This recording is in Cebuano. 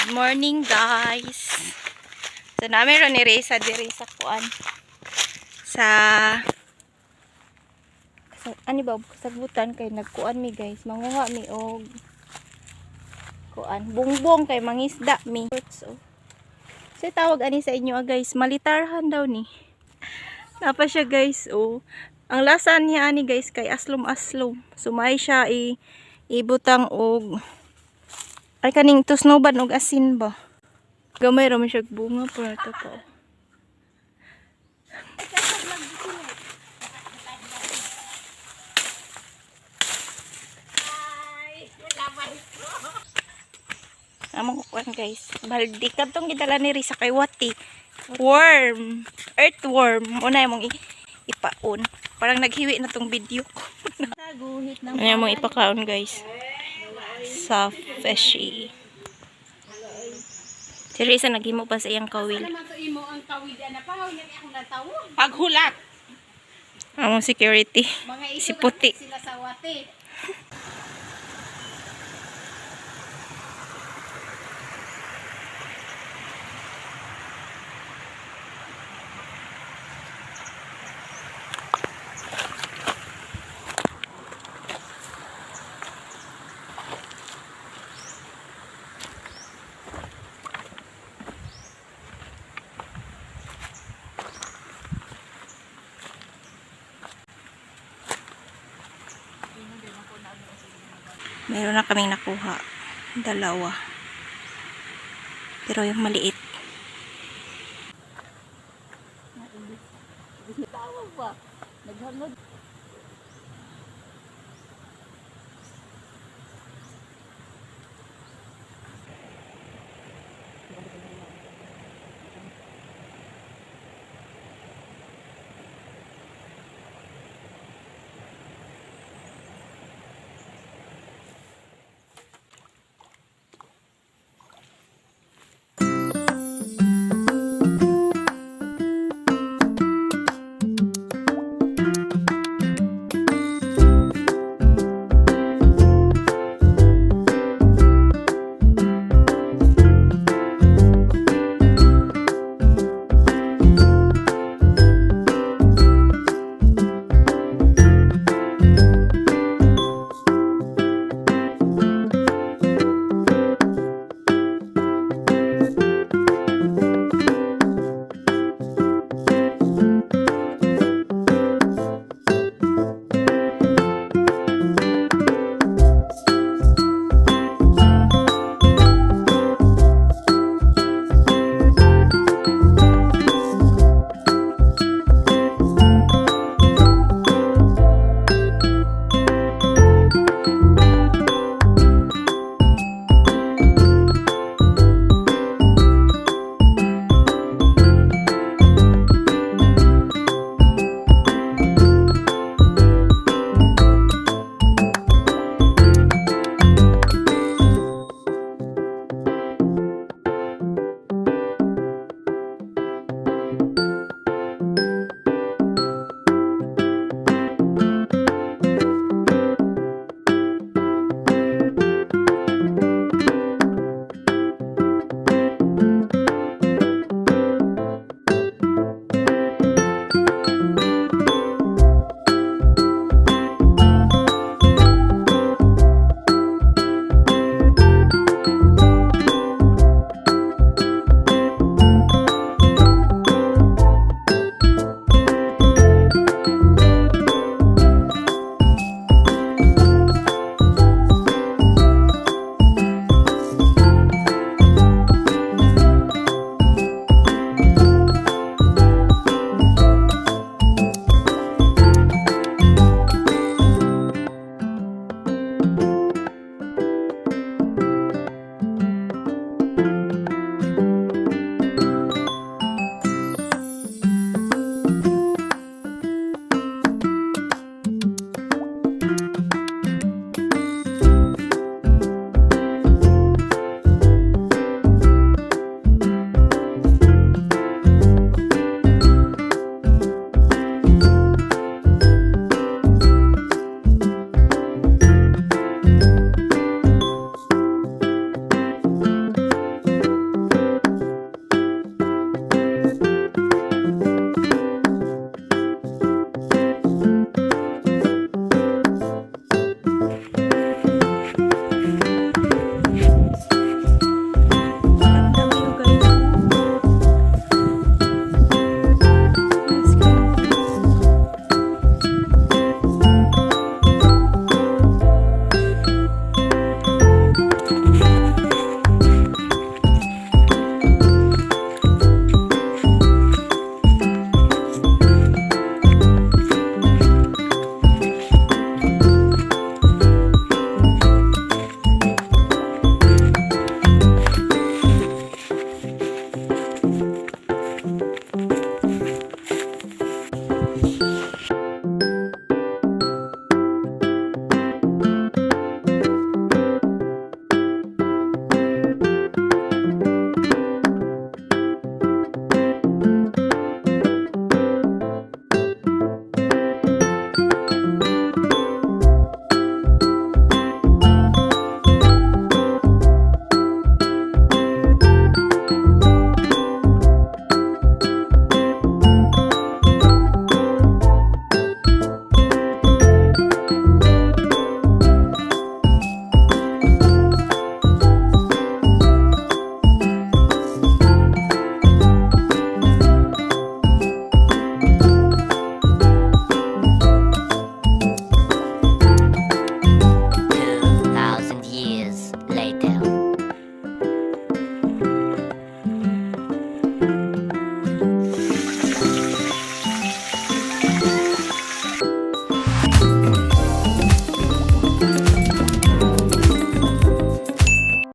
Good morning, guys. So namin ron ni Reza diri sa kuan. Sa ani ba sagutan kay nagkuan mi, guys. Manguha mi og kuan bungbong kay mangisda mi. So, so tawag ani sa inyo ah, guys, malitarhan daw ni. Napa siya, guys, oh. Ang lasa niya ani, guys, kay aslom-aslom. Sumay siya i ibutang og ay kaning tusnoban og asin ba. Gamay ra man siya bunga pero ito pa. Oh. Among kukuan, guys. Baldi kadtong gidala ni Risa kay Wati. Worm. Earthworm. Una imong ipaon. Parang naghiwi na tong video ko. Guhit ng Ano mong ipakaon, guys? Sa fishy. Si Risa naghimo pa sa iyang kawil. Naman to imo ang kawid ana pa niya akong natawon. Paghulat. Among security. Mga Si iso Puti. sila sa wati. Meron na kaming nakuha. Dalawa. Pero yung maliit. Tawag ba? Naghangod.